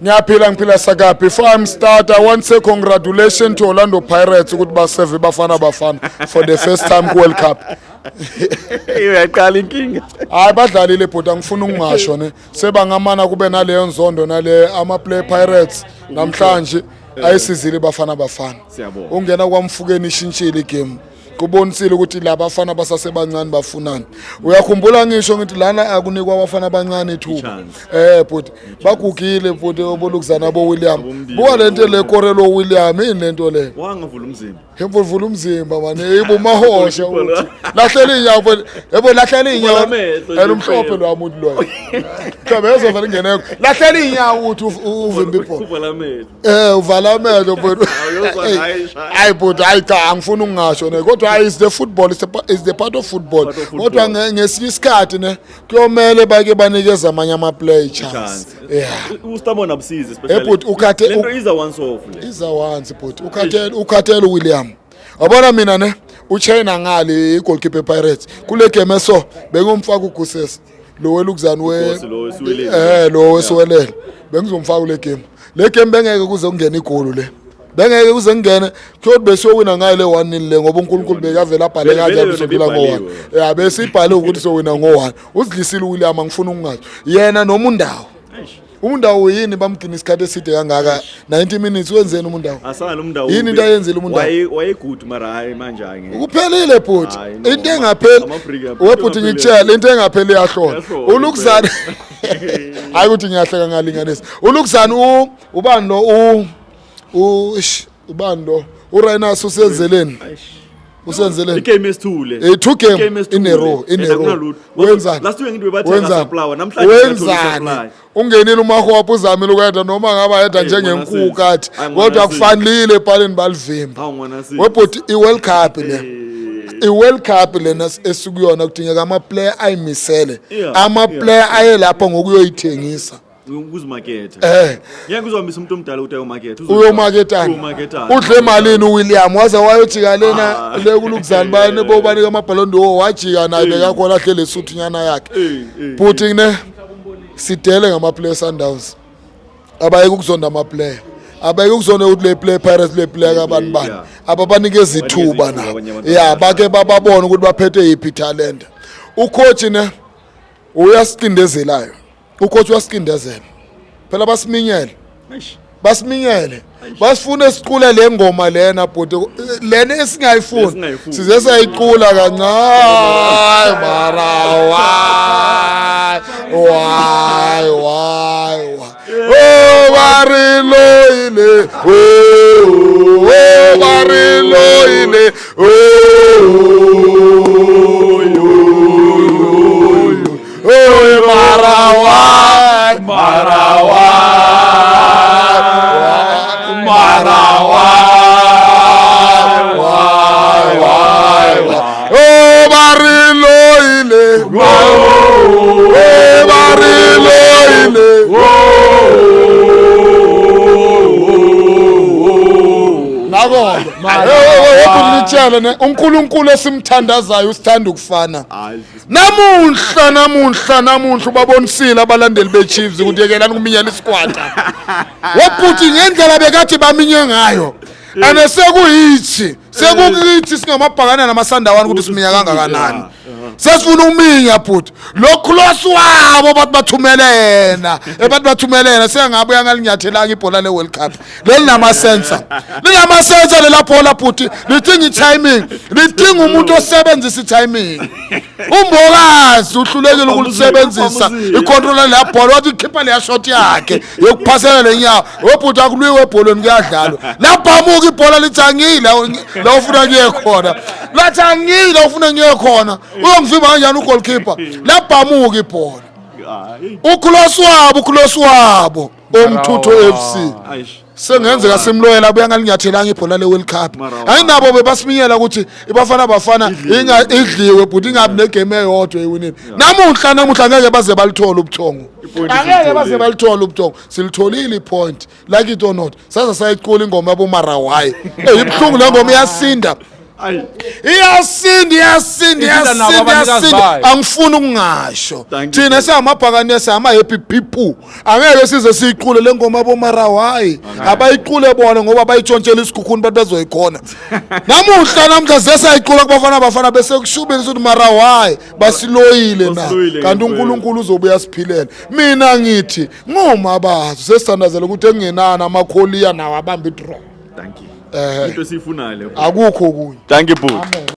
Ngiyaphila, ngiphila saka. Before I'm start, I want to say congratulations to Orlando Pirates ukuthi baseve Bafana Bafana for the first time ku World Cup. Uyaqala inkinga. Hayi, badlalile bhuti, angifuni ukungasho ne. Sebangamana kube naleyo nzondo nale ama play Pirates namhlanje ayisizile Bafana Bafana. Siyabonga. Ungena kwaMofokeng ishintshile igame. Kubonisile ukuthi labafana basasebancane bafunani. Uyakhumbula ngisho ngithi lana akunikwa abafana abancane ithuba. I-chance. Bhuti, bagugile bhuti, obolukuzana bo William. Abomndeni. Buka lento le korelo William, yini lento le? Wangavula umzimba. Hemvula umzimba manje, yibo mahosha uthi. Lahlela inyawo bhuti. Yebo, lahlela inyawo. Ubona amehlo nje Ena umhlophe kuphela. lo muntu loyo. Mhlawumbe ezovela ingeneko. Lahlela inyawo uthi uvimba ibhola. Uvala amehlo. Uvala amehlo bhuti. Awuyozwa ngayo ishaya. Hayi bhuti, hayi cha, angifuni ukungasho ne. Kodwa hayi, is the football, is the part of football. Part of football. Kodwa ngesinye isikhathi ne kuyomele bake banikeze amanye ama play chance. Chance. Yeah. Ustabona abusizi especially. Eh, bhuti, Lento iza once off le. Iza once bhuti. Ukhathele uWilliam. Wabona mina ne uChina ngale igoalkeeper Pirates. Kule game eso bengumfaka uGuses. Lo welukuzani we Ugosi lo weSiwelele. Lo weSiwelele. Bengizomfaka kule game. Le game bengeke kuze kungene igoli le. Bengeke kuze kungene kuyothi besiyowina ngayo le 1-0 le ngoba uNkulunkulu bekavela abhale Vele- kanjani vele yona sodlula ngo-1. ibibhaliwe. Ya, besibhale ukuthi sowina ngo-1. Uzidlisile uWilliam, angifuni ukungazi. Yena noma undawo. Eish. Umundawo yini bamgcina isikhathi eside kangaka, 90 minutes wenzeni umundawo? Asala umndawo. Yini into ayenzile uMundawo? Waye good mara hayi manje angeke. Kuphelile bhuti. Hayi, no, Into engapheli. Webhuti, ngikutshela into engapheli iyahlola. Iyahlola, Ulukuzana, hayi ukuthi ngiyahleka ngalinganisa. Ulukuzana u ubani lo u u ish, ubani lo uRainas usenzeleni? Eish. Usenzeleni? Igame esithule. Two game Igame esithule. in a row, in And a row. akunalutho. Wenzani? Last week ngithi bebathenga Wenzani? supply. Namhlanje siyathola Wenzani? supply. Ungenile uMahwapha, uzamile ukwenda noma ngaba yedwa Hey, njengenkuku ngwana kathi sis. Hayi, kodwa ngwana sis. akufanele epaleni balivimba. Hawu ngwana sis. Webhuti, i-World Cup le, Eh, i-World Cup lena esikuyona kudingeka ama-player ayimisele, ama-player aye lapho ngokuyoyithengisa. Ukuzimaketha. Ngeke uzohambisa umuntu omdala ukuthi ayomaketha. Uyomaketana? Uyomaketana. Udle malini uWilliam waze wayojika lena Ah. le kulukuzani bane bobanika amabhalon d'Or, wajika naye bekakhona ahlele esuthunyana yakhe. Bhuti ne sidele ngama-player Sundowns, abayeke ukuzonda ama-player, abayeke ukuzonda ukuthi le play Pirates, le player kabani bani. Ababanikeza ithuba ithuba nabo. abanye abantu. Ya, bake bababone ukuthi baphethe yiphi talent. Ucoach ne uyasicindezelayo, ucoach uyasicindezela phela, basiminyele. Eish. Basiminyele, basifune sicule le ngoma lena bhuti, lena esingayifuni. Esingayifuni. Size sayicula kancane mara why, why, why, why? Oh, ba re loile, oh, oh, ba re loile, oh, oh, mara why, mara why, mara why, why, why? Oh, ba re loile, oh, ba re loile. Nako ngitshele ne, uNkulunkulu esimthandazayo usithanda ukufana. Hayi. Namuhla, namuhla, namuhla ubabonisile abalandeli be-Chiefs ukuthi yekelani ukuminyela isikwata wabhuti ngendlela bekathi baminye ngayo, and sekuyithi sekukithi singamabhakana namasandawana ukuthi siminya kangakanani. Sesifuna uminya bhuti lo close wabo bathi bathumele yena, ebathi bathumele yena, sengabe uyangalinyathelanga ibhola le-World Cup lelinama-sensor, linama-sensor lela bhola bhuti, lidinga i-timing, lidinga umuntu osebenzisa i-timing. Umbokazi uhlulekile ukulisebenzisa icontrola leya bhola, wathi ikhipha leya shot yakhe yokuphasela le nyawo. Webhuti, akuliwe ebholweni, kuyadlalwa. Labhamuka ibhola, lithi angiyi la ufuna ngiye khona, lathi angiyi la ufuna ngiye khona, uyongivimba kanjani ugoalkeeper? Labhamuka ibhola. Hayi. Uclose wabo, uclose wabo omthutho FC. Aish. Sengenzeka simloyela abuya ngalinyathelanga ibhola le-World Cup. Mara Ayinabo bebasiminyela ukuthi iBafana Bafana inga idliwe bhuti, ingabi negame eyodwa ewinini. Namuhla, namuhla ngeke baze balithole ubuthongo. Ipoint Angeke silitholile. baze balithole ubuthongo. Silitholile ipoint, like it or not. Saze sayicula ingoma yabo mara why? Ibuhlungu le ngoma, iyasinda. Ayi. Iyasinda, iyasinda, Isinda nabo iyasinda, abanikazi iyasinda. bayo. Angifuni ukungasho. Thank you. Thina siyamabhakane, siyama happy people. Angeke size siyiqule le ngoma boMarawayi. Abayiqule bona ngoba bayitshontshela isikhukhuni, bantu bazoyikhona. Namuhla namhla zesayiqula kubafana bafana bese kushubile ukuthi Marawayi basiloyile na. Basiloyile Kanti ngempela. uNkulunkulu uzobuya siphilele. Mina ngithi ngoma bazo sesithandazela ukuthi engenana amakholiya nawo abamba idraw. Thank you. Eh. Into esiyifunayo le. Akukho okunye. Thank you, bhuti.